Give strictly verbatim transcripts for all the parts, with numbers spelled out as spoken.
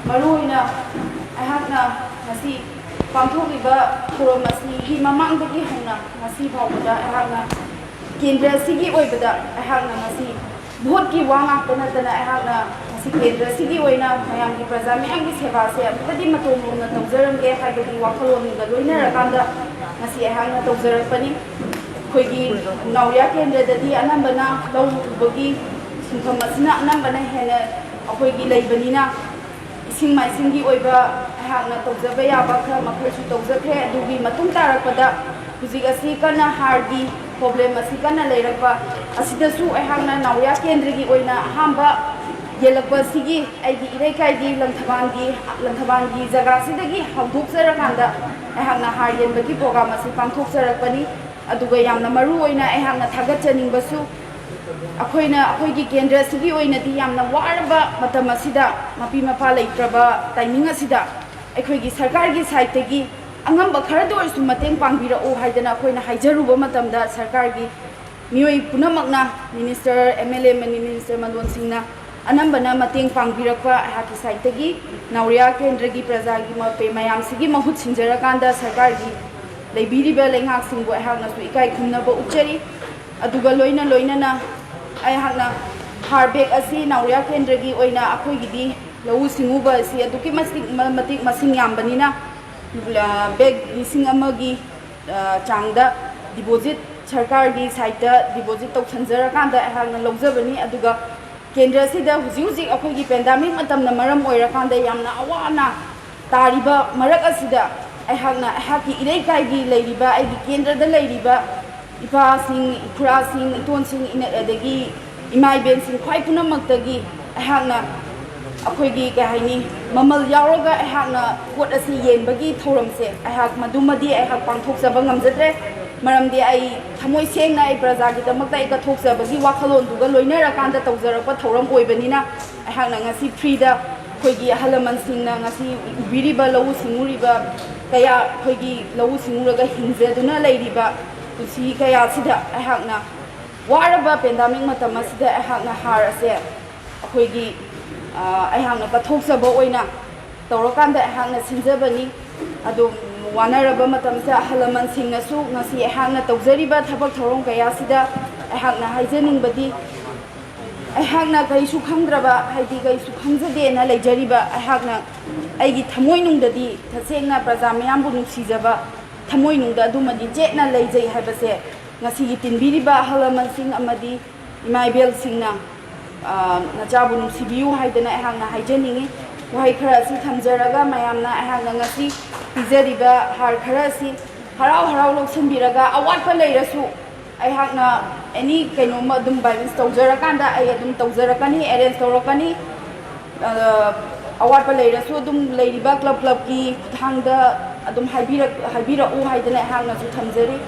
ꯃꯔꯨꯑꯣꯏꯅ ꯑꯩꯍꯥꯛꯅ ꯉꯁꯤ ꯄꯥꯡꯊꯣꯛꯂꯤꯕ ꯊꯧꯔꯝ ꯑꯁꯤꯒꯤ ꯃꯃꯥꯡꯗꯒꯤ ꯍꯧꯅ ꯉꯁꯤ ꯐꯥꯎꯕꯗ ꯑꯩꯍꯥꯛꯅ ꯀꯦꯟꯗ꯭ꯔ ꯑꯁꯤꯒꯤ ꯑꯣꯏꯕꯗ ꯑꯩꯍꯥꯛꯅ ꯉꯁꯤ ꯚꯣꯠꯀꯤ ꯋꯥ ꯉꯥꯛꯇ ꯅꯠꯇꯅ ꯑꯩꯍꯥꯛꯅ ꯉꯁꯤ ꯀꯦꯟꯗ꯭ꯔ ꯑꯁꯤꯒꯤ ꯑꯣꯏꯅ ꯃꯌꯥꯝꯒꯤ, ꯄ꯭ꯔꯖꯥ ꯃꯌꯥꯝꯒꯤ ꯁꯦꯕꯥꯁꯦ ꯑꯃꯨꯛꯇꯗꯤ ꯃꯇꯣꯟ ꯂꯣꯝꯅ ꯇꯧꯖꯔꯝꯒꯦ ꯍꯥꯏꯕꯒꯤ ꯋꯥꯈꯜꯂꯣꯟꯒ ꯂꯣꯏꯅꯔꯀꯥꯟꯗ ꯉꯁꯤ ꯑꯩꯍꯥꯛꯅ ꯇꯧꯖꯔꯛꯄꯅꯤ꯫ ꯑꯩꯈꯣꯏꯒꯤ ꯅꯥꯎꯔꯤꯌꯥ ꯀꯦꯟꯗ꯭ꯔꯗꯗꯤ ꯑꯅꯝꯕꯅ ꯂꯧ ꯎꯕꯒꯤ ꯁꯤꯟꯐꯝ ꯑꯁꯤꯅ ꯑꯅꯝꯕꯅ ꯍꯦꯟꯅ ꯑꯩꯈꯣꯏꯒꯤ ꯂꯩꯕꯅꯤꯅ, ꯏꯁꯤꯡ ꯃꯥꯏꯁꯤꯡꯒꯤ ꯑꯣꯏꯕ ꯑꯩꯍꯥꯛꯅ ꯇꯧꯖꯕ ꯌꯥꯕ ꯈꯔ ꯃꯈꯩꯁꯨ ꯇꯧꯖꯈ꯭ꯔꯦ꯫ ꯑꯗꯨꯒꯤ ꯃꯇꯨꯡ ꯇꯥꯔꯛꯄꯗ ꯍꯧꯖꯤꯛ ꯑꯁꯤ ꯀꯟꯅ ꯍꯥꯔꯒꯤ ꯄ꯭ꯔꯣꯕ꯭ꯂꯦꯝ ꯑꯁꯤ ꯀꯟꯅ ꯂꯩꯔꯛꯄ ꯑꯁꯤꯗꯁꯨ ꯑꯩꯍꯥꯛꯅ ꯅꯥꯎꯔꯤꯌꯥ ꯀꯦꯟꯗ꯭ꯔꯒꯤ ꯑꯣꯏꯅ ꯑꯍꯥꯟꯕ ꯌꯦꯜꯂꯛꯄ ꯑꯁꯤꯒꯤ ꯑꯩꯒꯤ ꯏꯔꯩꯀꯥꯏꯒꯤ ꯂꯪꯊꯕꯥꯜꯒꯤ, ꯂꯪꯊꯕꯥꯜꯒꯤ ꯖꯒꯥꯁꯤꯗꯒꯤ ꯍꯧꯗꯣꯛꯆꯔꯀꯥꯟꯗ ꯑꯩꯍꯥꯛꯅ ꯍꯥꯔ ꯌꯦꯟꯕꯒꯤ ꯄ꯭ꯔꯣꯒ꯭ꯔꯥꯝ ꯑꯁꯤ ꯄꯥꯡꯊꯣꯛꯆꯔꯛꯄꯅꯤ꯫ ꯑꯗꯨꯒ ꯌꯥꯝꯅ ꯃꯔꯨ ꯑꯣꯏꯅ ꯑꯩꯍꯥꯛꯅ ꯊꯥꯒꯠꯆꯅꯤꯡꯕꯁꯨ, ꯑꯩꯈꯣꯏꯅ, ꯑꯩꯈꯣꯏꯒꯤ ꯀꯦꯟꯗ꯭ꯔ ꯑꯁꯤꯒꯤ ꯑꯣꯏꯅꯗꯤ ꯌꯥꯝꯅ ꯋꯥꯔꯕ ꯃꯇꯝ ꯑꯁꯤꯗ, ꯃꯄꯤ ꯃꯄꯥ ꯂꯩꯇ꯭ꯔꯕ ꯇꯥꯏꯃꯤꯡ ꯑꯁꯤꯗ, ꯑꯩꯈꯣꯏꯒꯤ ꯁꯔꯀꯥꯔꯒꯤ ꯁꯥꯏꯠꯇꯒꯤ ꯑꯉꯝꯕ ꯈꯔꯗ ꯑꯣꯏꯔꯁꯨ ꯃꯇꯦꯡ ꯄꯥꯡꯕꯤꯔꯛꯎ ꯍꯥꯏꯗꯅ ꯑꯩꯈꯣꯏꯅ ꯍꯥꯏꯖꯔꯨꯕ ꯃꯇꯝꯗ, ꯁꯔꯀꯥꯔꯒꯤ ꯃꯤꯑꯣꯏ ꯄꯨꯝꯅꯃꯛꯅ, ꯃꯤꯅꯤꯁꯇꯔ, ꯑꯦꯝ ꯑꯦꯜ ꯑꯦ ꯑꯃꯅꯤ, ꯃꯤꯅꯤꯁꯇꯔ ꯃꯟꯗꯣꯟ ꯁꯤꯡꯅ ꯑꯅꯝꯕꯅ ꯃꯇꯦꯡ ꯄꯥꯡꯕꯤꯔꯛꯄ, ꯑꯩꯍꯥꯛꯀꯤ ꯁꯥꯏꯠꯇꯒꯤ ꯅꯥꯎꯔꯤꯌꯥ ꯀꯦꯟꯗ꯭ꯔꯒꯤ ꯄ꯭ꯔꯖꯥꯒꯤ ꯃ-, ꯃꯌꯥꯝꯁꯤꯒꯤ ꯃꯍꯨꯠ ꯁꯤꯟꯖꯔꯀꯥꯟꯗ ꯁꯔꯀꯥꯔꯒꯤ ꯂꯩꯕꯤꯔꯤꯕ ꯂꯩꯉꯥꯛꯁꯤꯡꯕꯨ ꯑꯩꯍꯥꯛꯅꯁꯨ ꯏꯀꯥꯏ ꯈꯨꯝꯅꯕ ꯎꯠꯆꯔꯤ꯫ ꯑꯗꯨꯒ ꯂꯣꯏꯅ ꯂꯣꯏꯅꯅ ꯑꯩꯍꯥꯛꯅ ꯍꯥꯔ ꯕꯦꯒ ꯑꯁꯤ ꯅꯥꯎꯔꯤꯌꯥ ꯀꯦꯟꯗ꯭ꯔꯒꯤ ꯑꯣꯏꯅ ꯑꯩꯈꯣꯏꯒꯤꯗꯤ ꯂꯧꯎ ꯁꯤꯡꯎꯕ ꯑꯁꯤ ꯑꯗꯨꯛꯀꯤ ꯃꯇꯤꯛ, ꯃꯇꯤꯛ ꯃꯁꯤꯡ ꯌꯥꯝꯕꯅꯤꯅ, ꯕꯦꯒ ꯂꯤꯁꯤꯡ ꯑꯃꯒꯤ, ꯑ, ꯆꯥꯡꯗ ꯗꯤꯄꯣꯖꯤꯠ, ꯁꯔꯀꯥꯔꯒꯤ ꯁꯥꯏꯠꯇ ꯗꯤꯄꯣꯖꯤꯠ ꯇꯧꯁꯟꯖꯔꯀꯥꯟꯗ ꯑꯩꯍꯥꯛꯅ ꯂꯧꯖꯕꯅꯤ꯫ ꯑꯗꯨꯒ ꯀꯦꯟꯗ꯭ꯔ ꯑꯁꯤꯗ ꯍꯧꯖꯤꯛ ꯍꯧꯖꯤꯛ ꯑꯩꯈꯣꯏꯒꯤ ꯄꯦꯟꯗꯥꯃꯤꯛ ꯃꯇꯝꯅ ꯃꯔꯝ ꯑꯣꯏꯔꯀꯥꯟꯗ ꯌꯥꯝꯅ ꯑꯋꯥꯅ ꯇꯥꯔꯤꯕ ꯃꯔꯛ ꯑꯁꯤꯗ ꯑꯩꯍꯥꯛꯅ ꯑꯩꯍꯥꯛꯀꯤ ꯏꯔꯩꯀꯥꯏꯒꯤ ꯂꯩꯔꯤꯕ, ꯑꯩꯒꯤ ꯀꯦꯟꯗ꯭ꯔꯗ ꯂꯩꯔꯤꯕ ꯏꯄꯥꯁꯤꯡ, ꯏꯈꯨꯔꯥꯁꯤꯡ, ꯏꯇꯣꯟꯁꯤꯡ, ꯏꯅ-, ꯑꯗꯒꯤ ꯏꯃꯥ ꯏꯕꯦꯟꯁꯤꯡ ꯈ꯭ꯋꯥꯏ ꯄꯨꯝꯅꯃꯛꯇꯒꯤ ꯑꯩꯍꯥꯛꯅ ꯑꯩꯈꯣꯏꯒꯤ, ꯀꯩ ꯍꯥꯏꯅꯤ, ꯃꯃꯜ ꯌꯥꯎꯔꯒ ꯑꯩꯍꯥꯛꯅ ꯄꯣꯠ ꯑꯁꯤ ꯌꯦꯟꯕꯒꯤ ꯊꯧꯔꯝꯁꯦ ꯑꯩꯍꯥꯛ ꯃꯗꯨꯃꯗꯤ ꯑꯩꯍꯥꯛ ꯄꯥꯡꯊꯣꯛꯆꯕ ꯉꯝꯖꯗ꯭ꯔꯦ꯫ ꯃꯔꯝꯗꯤ ꯑꯩ ꯊꯃꯣꯏ ꯁꯦꯡꯅ ꯑꯩ ꯄ꯭ꯔꯖꯥꯒꯤꯗꯃꯛꯇ ꯑꯩ ꯀꯠꯊꯣꯛꯆꯕꯒꯤ ꯋꯥꯈꯜꯂꯣꯟꯗꯨꯒ ꯂꯣꯏꯅꯔꯀꯥꯟꯗ ꯇꯧꯖꯔꯛꯄ ꯊꯧꯔꯝ ꯑꯣꯏꯕꯅꯤꯅ, ꯑꯩꯍꯥꯛꯅ ꯉꯁꯤ ꯐ꯭ꯔꯤꯗ ꯑꯩꯈꯣꯏꯒꯤ ꯑꯍꯜ ꯂꯃꯟꯁꯤꯡꯅ ꯉꯁꯤ ꯎꯕꯤꯔꯤꯕ ꯂꯧꯎ ꯁꯤꯡꯎꯔꯤꯕ ꯀꯌꯥ, ꯑꯩꯈꯣꯏꯒꯤ ꯂꯧꯎ ꯁꯤꯡꯎꯔꯒ ꯍꯤꯡꯖꯗꯨꯅ ꯂꯩꯔꯤꯕ ꯄꯨꯟꯁꯤ ꯀꯌꯥꯁꯤꯗ ꯑꯩꯍꯥꯛꯅ ꯋꯥꯔꯕ ꯄꯦꯟꯗꯥꯃꯤꯛ ꯃꯇꯝ ꯑꯁꯤꯗ ꯑꯩꯍꯥꯛꯅ ꯍꯥꯔ ꯑꯁꯦ ꯑꯩꯈꯣꯏꯒꯤ ꯑ, ꯑꯩꯍꯥꯛꯅ ꯀꯠꯊꯣꯛꯆꯕ ꯑꯣꯏꯅ ꯇꯧꯔꯀꯥꯟꯗ ꯑꯩꯍꯥꯛꯅ ꯁꯤꯟꯖꯕꯅꯤ꯫ ꯑꯗꯨ ꯋꯥꯅꯔꯕ ꯃꯇꯝꯁꯤꯗ ꯑꯍꯜ ꯂꯃꯟꯁꯤꯡꯅꯁꯨ ꯉꯁꯤ ꯑꯩꯍꯥꯛꯅ ꯇꯧꯖꯔꯤꯕ ꯊꯕꯛ ꯊꯧꯔꯝ ꯀꯌꯥꯁꯤꯗ ꯑꯩꯍꯥꯛꯅ ꯍꯥꯏꯖꯅꯤꯡꯕꯗꯤ, ꯑꯩꯍꯥꯛꯅ ꯀꯔꯤꯁꯨ ꯈꯪꯗ꯭ꯔꯕ, ꯍꯥꯏꯗꯤ ꯀꯔꯤꯁꯨ ꯈꯪꯖꯗꯦꯅ ꯂꯩꯖꯔꯤꯕ ꯑꯩꯍꯥꯛꯅ, ꯑꯩꯒꯤ ꯊꯃꯣꯏꯅꯨꯡꯗꯗꯤ ꯇꯁꯦꯡꯅ ꯄ꯭ꯔꯖꯥ ꯃꯤꯌꯥꯝꯕꯨ ꯅꯨꯡꯁꯤꯖꯕ ꯊꯃꯣꯏꯅꯨꯡꯗ ꯑꯗꯨꯃꯗꯤ ꯆꯦꯠꯅ ꯂꯩꯖꯩ ꯍꯥꯏꯕꯁꯦ ꯉꯁꯤꯒꯤ ꯇꯤꯟꯕꯤꯔꯤꯕ ꯑꯍꯜ ꯂꯃꯟꯁꯤꯡ ꯑꯃꯗꯤ ꯏꯃꯥ ꯏꯕꯦꯜꯁꯤꯡꯅ, ꯑ, ꯅꯆꯥꯕꯨ ꯅꯨꯡꯁꯤꯕꯤꯌꯨ ꯍꯥꯏꯗꯅ ꯑꯩꯍꯥꯛꯅ ꯍꯥꯏꯖꯅꯤꯡꯉꯤ꯫ ꯋꯥꯍꯩ ꯈꯔ ꯑꯁꯤ ꯊꯝꯖꯔꯒ ꯃꯌꯥꯝꯅ ꯑꯩꯍꯥꯛꯅ ꯉꯁꯤ ꯄꯤꯖꯔꯤꯕ ꯍꯥꯔ ꯈꯔ ꯑꯁꯤ ꯍꯔꯥꯎ ꯍꯔꯥꯎ ꯂꯧꯁꯤꯟꯕꯤꯔꯒ ꯑꯋꯥꯠꯄ ꯂꯩꯔꯁꯨ ꯑꯩꯍꯥꯛꯅ ꯑꯦꯅꯤ ꯀꯩꯅꯣꯝꯃ ꯑꯗꯨꯝ ꯕꯥꯏꯂꯦꯟꯁ ꯇꯧꯖꯔꯀꯥꯟꯗ ꯑꯩ ꯑꯗꯨꯝ ꯇꯧꯖꯔꯛꯀꯅꯤ, ꯑꯦꯔꯦꯟꯖ ꯇꯧꯔꯛꯀꯅꯤ꯫ ꯑ, ꯑꯋꯥꯠꯄ ꯂꯩꯔꯁꯨ ꯑꯗꯨꯝ ꯂꯩꯔꯤꯕ ꯀ꯭ꯂꯕ ꯀ꯭ꯂꯕꯀꯤ ꯈꯨꯠꯊꯥꯡꯗ ꯑꯗꯨꯝ ꯍꯥꯏꯕꯤꯔꯛ-, ꯍꯥꯏꯕꯤꯔꯛꯎ ꯍꯥꯏꯗꯅ ꯑꯩꯍꯥꯛꯅꯁꯨ ꯊꯝꯖꯔꯤ꯫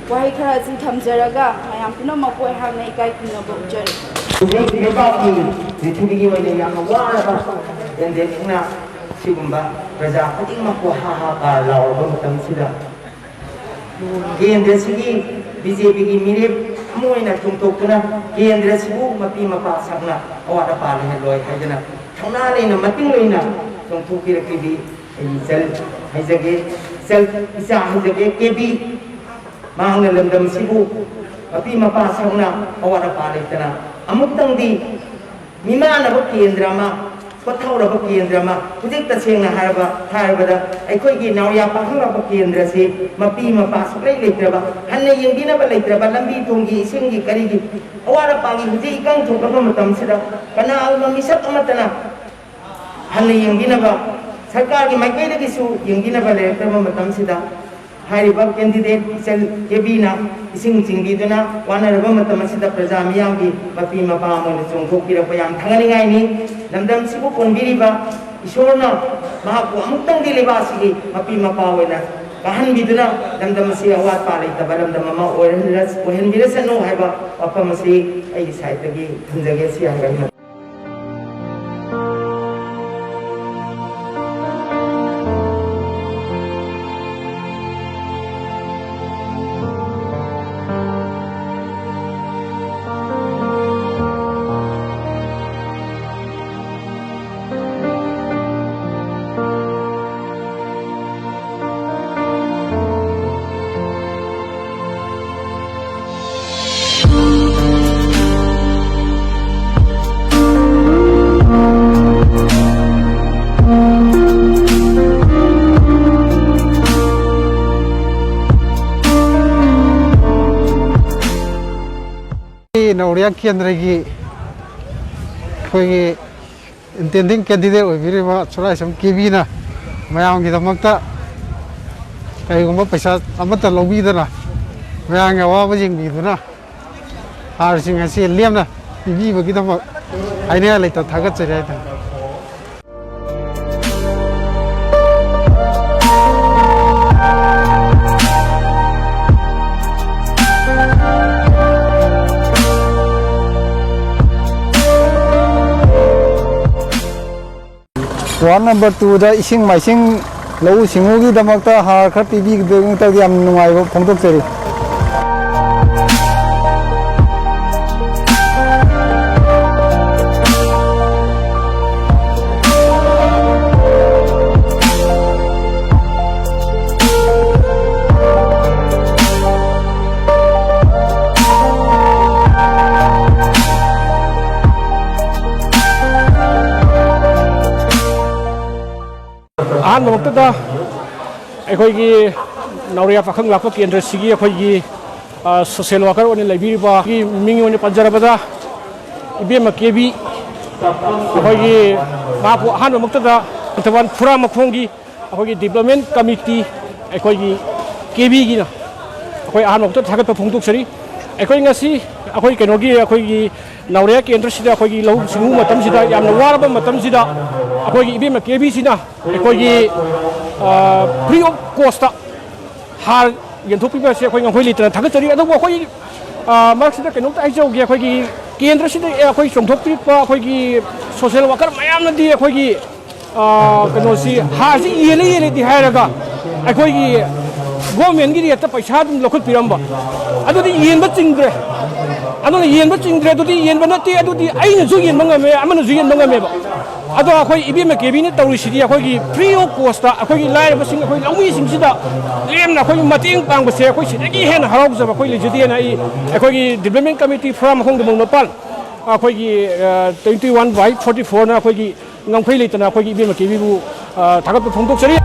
ꯋꯥꯍꯩ ꯈꯔ ꯑꯁꯤ ꯊꯝꯖꯔꯒ ꯃꯌꯥꯝ ꯄꯨꯝꯅꯃꯛꯄꯨ ꯑꯩꯍꯥꯛꯅ ꯏꯀꯥꯏ ꯈꯨꯝꯅꯕ ꯎꯠꯆꯔꯤ꯫ ꯍꯧꯖꯤꯛ ꯂꯩꯕꯥꯛꯀꯤ ꯄ꯭ꯔꯤꯊꯤꯕꯤꯒꯤ ꯑꯣꯏꯅ ꯌꯥꯝꯅ ꯋꯥꯔꯕ ꯄꯦꯟꯗꯦꯃꯤꯛꯅ ꯁꯤꯒꯨꯝꯕ ꯄ꯭ꯔꯖꯥ ꯈꯨꯗꯤꯡꯃꯛꯄꯨ ꯍꯥ ꯍꯥ ꯀꯥꯔ ꯂꯥꯎꯔꯕ ꯃꯇꯝꯁꯤꯗ, ꯀꯦꯟꯗ꯭ꯔꯁꯤꯒꯤ ꯕꯤ ꯖꯦ ꯄꯤꯒꯤ ꯃꯤꯔꯦꯞ ꯑꯃ ꯑꯣꯏꯅ ꯆꯣꯡꯊꯣꯛꯇꯨꯅ ꯀꯦꯟꯗ꯭ꯔꯁꯤꯕꯨ ꯃꯄꯤ ꯃꯄꯥ ꯁꯛꯅ ꯑꯋꯥꯠ ꯑꯄꯥ ꯂꯩꯍꯜꯂꯣꯏ ꯍꯥꯏꯗꯅ ꯊꯧꯅꯥ ꯂꯩꯅ ꯃꯇꯤꯡ ꯂꯩꯅ ꯆꯣꯡꯊꯣꯛꯄꯤꯔꯛꯂꯤꯕꯤ ꯑꯩ ꯏꯆꯜ ꯍꯥꯏꯖꯒꯦ, ꯏꯆꯜ ꯏꯆꯥ ꯍꯥꯏꯖꯒꯦ ꯀꯦ ꯕꯤ꯫ ꯃꯍꯥꯛꯅ ꯂꯝꯗꯝꯁꯤꯕꯨ ꯃꯄꯤ ꯃꯄꯥ ꯁꯛꯅ ꯑꯋꯥꯠ ꯑꯄꯥ ꯂꯩꯇꯅ ꯑꯃꯨꯛꯇꯪꯗꯤ ꯃꯤꯃꯥꯟꯅꯕ ꯀꯦꯟꯗ꯭ꯔ ꯑꯃ, ꯈꯣꯊꯍꯧꯔꯕ ꯀꯦꯟꯗ꯭ꯔ ꯑꯃ, ꯍꯧꯖꯤꯛ ꯇꯁꯦꯡꯅ ꯍꯥꯏꯔꯕ, ꯍꯥꯏꯔꯕꯗ ꯑꯩꯈꯣꯏꯒꯤ ꯅꯥꯎꯔꯤꯌꯥ ꯄꯥꯡꯈꯪꯂꯛꯄ ꯀꯦꯟꯗ꯭ꯔꯁꯤ ꯃꯄꯤ ꯃꯄꯥ ꯁꯨꯛꯂꯩ ꯂꯩꯇ꯭ꯔꯕ, ꯍꯟꯅ ꯌꯦꯡꯕꯤꯅꯕ ꯂꯩꯇ꯭ꯔꯕ, ꯂꯝꯕꯤ ꯊꯣꯡꯒꯤ, ꯏꯁꯤꯡꯒꯤ, ꯀꯔꯤꯒꯤ ꯑꯋꯥꯠ ꯑꯄꯥꯒꯤ ꯍꯧꯖꯤꯛ ꯏꯀꯪ ꯊꯣꯛꯂꯕ ꯃꯇꯝꯁꯤꯗ ꯀꯅꯥꯒꯨꯝꯕ ꯃꯤꯁꯛ ꯑꯃꯠꯇꯅ ꯍꯟꯅ ꯌꯦꯡꯕꯤꯅꯕ, ꯁꯔꯀꯥꯔꯒꯤ ꯃꯥꯏꯀꯩꯗꯒꯤꯁꯨ ꯌꯦꯡꯕꯤꯅꯕ ꯂꯩꯔꯛꯇ꯭ꯔꯕ ꯃꯇꯝꯁꯤꯗ, ꯍꯥꯏꯔꯤꯕ ꯀꯦꯟꯗꯤꯗꯦꯠ ꯏꯆꯟ ꯀꯦꯕꯤꯅ ꯏꯁꯤꯡ ꯆꯤꯡꯕꯤꯗꯨꯅ ꯋꯥꯅꯔꯕ ꯃꯇꯝ ꯑꯁꯤꯗ ꯄ꯭ꯔꯖꯥ ꯃꯤꯌꯥꯝꯒꯤ ꯃꯄꯤ ꯃꯄꯥ ꯑꯃ ꯑꯣꯏꯅ ꯆꯣꯡꯊꯣꯛꯄꯤꯔꯛꯄ ꯌꯥꯝ ꯊꯥꯒꯠꯅꯤꯡꯉꯥꯏꯅꯤ꯫ ꯂꯝꯗꯝꯁꯤꯕꯨ ꯀꯣꯟꯕꯤꯔꯤꯕ ꯏꯁꯣꯔꯅ ꯃꯍꯥꯛꯄꯨ ꯑꯃꯨꯛꯇꯪꯗꯤ ꯂꯩꯕꯥꯛ ꯑꯁꯤꯒꯤ ꯃꯄꯤ ꯃꯄꯥ ꯑꯣꯏꯅ ꯀꯥꯍꯟꯕꯤꯗꯨꯅ ꯂꯝꯗꯝ ꯑꯁꯤ ꯑꯋꯥꯠꯄ ꯂꯩꯇꯕ ꯂꯝꯗꯝ ꯑꯃ ꯑꯣꯏꯍꯟꯂ-, ꯑꯣꯏꯍꯟꯕꯤꯔꯁꯅꯨ ꯍꯥꯏꯕ ꯋꯥꯐꯝ ꯑꯁꯤ ꯑꯩꯒꯤ ꯁꯥꯏꯠꯇꯒꯤ ꯊꯝꯖꯒꯦ꯫ ꯁꯤ ꯍꯥꯏꯔꯒ ꯑꯩꯅ ꯀꯦꯟꯗ꯭ꯔꯒꯤ ꯑꯩꯈꯣꯏꯒꯤ intending candidate ꯑꯣꯏꯕꯤꯔꯤꯕ ꯆꯨꯔꯥꯏꯁꯝ ꯀꯦꯕꯤꯅ ꯃꯌꯥꯝꯒꯤꯗꯃꯛꯇ ꯀꯔꯤꯒꯨꯝꯕ ꯄꯩꯁꯥ ꯑꯃꯠꯇ ꯂꯧꯕꯤꯗꯅ ꯃꯌꯥꯝꯒꯤ ꯑꯋꯥꯕ ꯌꯦꯡꯕꯤꯗꯨꯅ ꯍꯥꯔꯁꯤꯡ ꯑꯁꯤ ꯂꯦꯝꯅ ꯄꯤꯕꯤꯕꯒꯤꯗꯃꯛ ꯍꯥꯏꯅꯤꯡꯉꯥꯏ ꯂꯩꯇ ꯊꯥꯒꯠꯆꯔꯤ ꯍꯥꯏꯇꯥꯔꯦ꯫ Ward number two ꯗ ꯏꯁꯤꯡ ꯃꯥꯏꯁꯤꯡ, ꯂꯧꯎ ꯁꯤꯡꯎꯒꯤꯗꯃꯛꯇ ꯍꯥꯔ ꯈꯔ ꯄꯤꯕꯤꯕꯒꯤꯗꯃꯛꯇ ꯌꯥꯝ ꯅꯨꯡꯉꯥꯏꯕ ꯐꯣꯡꯗꯣꯛꯆꯔꯤ꯫ ꯑꯍꯥꯟꯕꯃꯛꯇꯗ ꯑꯩꯈꯣꯏꯒꯤ ꯅꯥꯎꯔꯤꯌꯥ ꯄꯥꯈꯪ ꯂꯥꯛꯄ ꯀꯦꯟꯗ꯭ꯔꯁꯤꯒꯤ ꯑꯩꯈꯣꯏꯒꯤ, ꯑ, social worker ꯑꯣꯏꯅ ꯂꯩꯕꯤꯔꯤꯕ ꯃꯤꯡ ꯑꯣꯏꯅ ꯄꯟꯖꯔꯕꯗ, ꯏꯕꯦꯝꯃ ꯀꯦꯕꯤ, ꯑꯩꯈꯣꯏꯒꯤ ꯃꯍꯥꯛꯄꯨ ꯑꯍꯥꯟꯕꯃꯛꯇꯗ ꯂꯥꯡꯊꯕꯥꯜ ꯐꯨꯔꯥ ꯃꯈꯣꯡꯒꯤ ꯑꯩꯈꯣꯏꯒꯤ development committee, ꯑꯩꯈꯣꯏꯒꯤ ꯀꯦꯕꯤꯒꯤꯅ ꯑꯩꯈꯣꯏ ꯑꯍꯥꯟꯕꯃꯛꯇꯗ ꯊꯥꯒꯠꯄ ꯐꯣꯡꯗꯣꯛꯆꯔꯤ꯫ ꯑꯩꯈꯣꯏ ꯉꯁꯤ ꯑꯩꯈꯣꯏ ꯀꯩꯅꯣꯒꯤ, ꯑꯩꯈꯣꯏꯒꯤ ꯅꯥꯎꯔꯤꯌꯥ ꯀꯦꯟꯗ꯭ꯔꯁꯤꯗ ꯑꯩꯈꯣꯏꯒꯤ ꯂꯧꯎ ꯁꯤꯡꯎ ꯃꯇꯝꯁꯤꯗ, ꯌꯥꯝꯅ ꯋꯥꯔꯕ ꯃꯇꯝꯁꯤꯗ, ꯑꯩꯈꯣꯏꯒꯤ ꯏꯕꯦꯝꯃ ꯀꯦꯕꯤꯁꯤꯅ ꯑꯩꯈꯣꯏꯒꯤ, ꯑ, free of cost ꯇ ꯍꯥꯔ ꯌꯦꯟꯊꯣꯛꯄꯤꯕ ꯑꯁꯤ ꯑꯩꯈꯣꯏ ꯉꯝꯈꯩ ꯂꯩꯇꯅ ꯊꯥꯒꯠꯆꯔꯤ꯫ ꯑꯗꯨꯕꯨ ꯑꯩꯈꯣꯏ, ꯑ, ꯃꯔꯛꯁꯤꯗ ꯀꯩꯅꯣꯝꯇ ꯍꯥꯏꯖꯍꯧꯒꯦ꯫ ꯑꯩꯈꯣꯏꯒꯤ ꯀꯦꯟꯗ꯭ꯔꯁꯤꯗ, ꯑ, ꯑꯩꯈꯣꯏ ꯆꯣꯡꯊꯣꯛꯄꯤꯔꯛꯄ ꯑꯩꯈꯣꯏꯒꯤ social worker ꯃꯌꯥꯝꯅꯗꯤ ꯑꯩꯈꯣꯏꯒꯤ, ꯑ, ꯀꯩꯅꯣꯁꯤ, ꯍꯥꯔꯁꯤ ꯌꯦꯜꯂꯦ ꯌꯦꯜꯂꯦꯗꯤ ꯍꯥꯏꯔꯒ ꯑꯩꯈꯣꯏꯒꯤ government ꯀꯤ rate ꯇ ꯄꯩꯁꯥ ꯑꯗꯨꯝ ꯂꯧꯈꯠꯄꯤꯔꯝꯕ, ꯑꯗꯨꯗꯤ ꯌꯦꯟꯕ ꯆꯤꯡꯗ꯭ꯔꯦ꯫ ꯑꯗꯨꯅ ꯌꯦꯟꯕ ꯆꯤꯡꯗ꯭ꯔꯦ, ꯑꯗꯨꯗꯤ ꯌꯦꯟꯕ ꯅꯠꯇꯦ, ꯑꯗꯨꯗꯤ ꯑꯩꯅꯁꯨ ꯌꯦꯟꯕ ꯉꯝꯃꯦ, ꯑꯃꯅꯁꯨ ꯌꯦꯟꯕ ꯉꯝꯃꯦꯕ꯫ ꯑꯗꯣ ꯑꯩꯈꯣꯏ ꯏꯕꯦꯝꯃ ꯀꯦꯕꯤꯅ ꯇꯧꯔꯤꯁꯤꯗꯤ ꯑꯩꯈꯣꯏꯒꯤ free of cost ꯇ ꯑꯩꯈꯣꯏꯒꯤ ꯂꯥꯏꯔꯕꯁꯤꯡ, ꯑꯩꯈꯣꯏ ꯂꯧꯃꯤꯁꯤꯡꯁꯤꯗ ꯂꯦꯝꯅ ꯑꯩꯈꯣꯏꯒꯤ ꯃꯇꯦꯡ ꯄꯥꯡꯕꯁꯦ ꯑꯩꯈꯣꯏ ꯁꯤꯗꯒꯤ ꯍꯦꯟꯅ ꯍꯔꯥꯎꯖꯕ ꯑꯩꯈꯣꯏ ꯂꯩꯖꯗꯦꯅ ꯑꯩ ꯑꯩꯈꯣꯏꯒꯤ development committee ꯐꯨꯔꯥ ꯃꯈꯣꯡ ꯗꯃꯨꯡ ꯅꯤꯄꯥꯜ, ꯑꯩꯈꯣꯏꯒꯤ, ꯑ, twenty one by forty four ꯅ ꯑꯩꯈꯣꯏꯒꯤ ꯉꯝꯈꯩ ꯂꯩꯇꯅ ꯑꯩꯈꯣꯏꯒꯤ ꯏꯕꯦꯝꯃ ꯀꯦꯕꯤꯕꯨ, ꯑ, ꯊꯥꯒꯠꯄ ꯐꯣꯡꯗꯣꯛꯆꯔꯤ꯫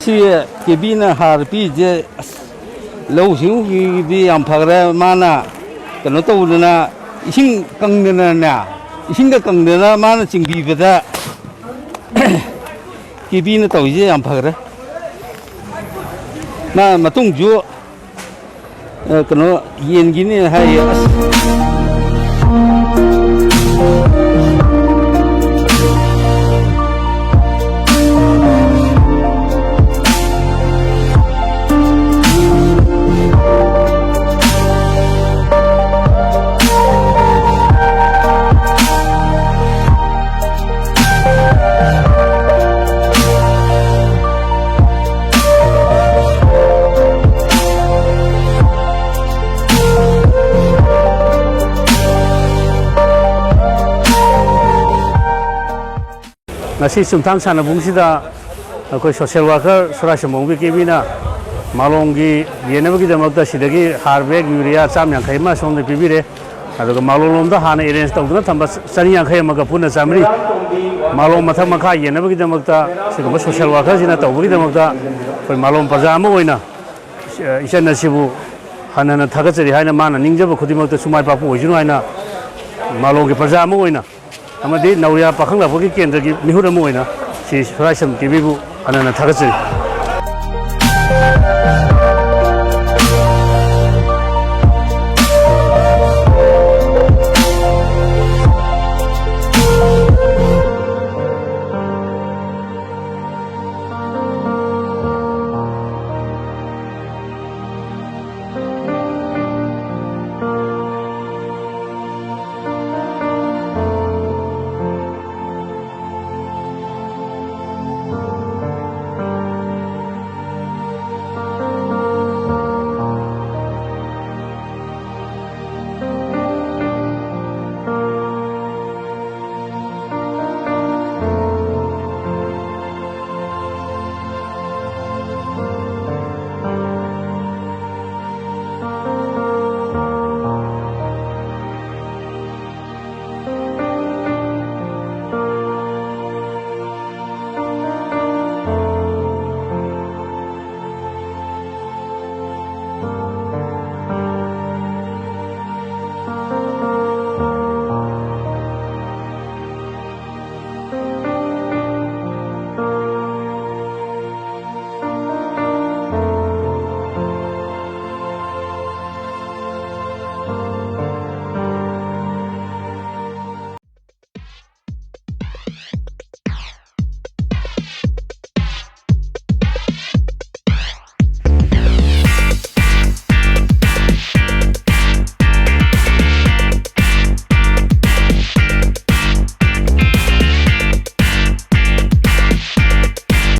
ꯁꯤ ꯀꯦꯕꯤꯅ ꯍꯥꯔ ꯄꯤꯔꯤꯁꯦ, ꯑꯁ, ꯂꯧꯎ ꯁꯤꯡꯎꯒꯤꯗꯤ ꯌꯥꯝ ꯐꯈ꯭ꯔꯦ꯫ ꯃꯥꯅ ꯀꯩꯅꯣ ꯇꯧꯗꯅ, ꯏꯁꯤꯡ ꯀꯪꯗꯅꯅꯦ, ꯏꯁꯤꯡꯗ ꯀꯪꯗꯅ ꯃꯥꯅ ꯆꯤꯡꯕꯤꯕꯗ ꯀꯦꯕꯤꯅ ꯇꯧꯔꯤꯁꯦ ꯌꯥꯝ ꯐꯈ꯭ꯔꯦ꯫ ꯃꯥ ꯃꯇꯨꯡꯁꯨ, ꯑ, ꯀꯩꯅꯣ, ꯌꯦꯟꯒꯤꯅꯦ ꯍꯥꯏꯌꯦ꯫ ꯑꯁ꯫ ꯉꯁꯤ ꯆꯨꯝꯊꯥꯡ ꯁꯥꯟꯅꯕꯨꯡꯁꯤꯗ ꯑꯩꯈꯣꯏ social worker ꯁꯣꯔꯥꯏꯁꯝꯕꯣꯝꯒꯤ ꯀꯦꯕꯤꯅ ꯃꯥꯂꯣꯝꯒꯤ ꯌꯦꯟꯅꯕꯒꯤꯗꯃꯛꯇ ꯁꯤꯗꯒꯤ ꯍꯥꯔ bag ꯌꯨꯔꯤꯌꯥ ꯆꯥꯝ ꯌꯥꯡꯈꯩ ꯑꯃ ꯁꯣꯝꯗ ꯄꯤꯕꯤꯔꯦ꯫ ꯑꯗꯨꯒ ꯃꯥꯂꯣꯝꯂꯣꯝꯗ ꯍꯥꯟꯅ arrange ꯇꯧꯗꯨꯅ ꯊꯝꯕ ꯆꯅꯤ ꯌꯥꯡꯈꯩ ꯑꯃꯒ ꯄꯨꯟꯅ ꯆꯥꯝꯃꯔꯤ, ꯃꯥꯂꯣꯝ ꯃꯊꯛ ꯃꯈꯥ ꯌꯦꯟꯅꯕꯒꯤꯗꯃꯛꯇ ꯁꯤꯒꯨꯝꯕ social workerꯁꯤꯅ ꯇꯧꯕꯒꯤꯗꯃꯛꯇ ꯑꯩꯈꯣꯏ ꯃꯥꯂꯣꯝ ꯄ꯭ꯔꯖꯥ ꯑꯃ ꯑꯣꯏꯅ, ꯑ, ꯏꯆꯟ ꯑꯁꯤꯕꯨ ꯍꯟꯅ ꯍꯟꯅ ꯊꯥꯒꯠꯆꯔꯤ ꯍꯥꯏꯅ, ꯃꯥꯅ ꯅꯤꯡꯖꯕ ꯈꯨꯗꯤꯡꯃꯛꯇ ꯁꯨꯃꯥꯏ ꯄꯥꯛꯄ ꯑꯣꯏꯁꯅꯨ ꯍꯥꯏꯅ ꯃꯥꯂꯣꯝꯒꯤ ꯄ꯭ꯔꯖꯥ ꯑꯃ ꯑꯣꯏꯅ ꯑꯃꯗꯤ ꯅꯧꯔꯤꯌꯥ ꯄꯥꯈꯪ ꯂꯥꯛꯄꯒꯤ ꯀꯦꯟꯗ꯭ꯔꯒꯤ ꯃꯤꯍꯨꯠ ꯑꯃ ꯑꯣꯏꯅ ꯁꯤ ꯁꯣꯔꯥꯏꯁꯝ ꯀꯦꯕꯤꯕꯨ ꯍꯟꯅ ꯍꯟꯅ ꯊꯥꯒꯠꯆꯔꯤ꯫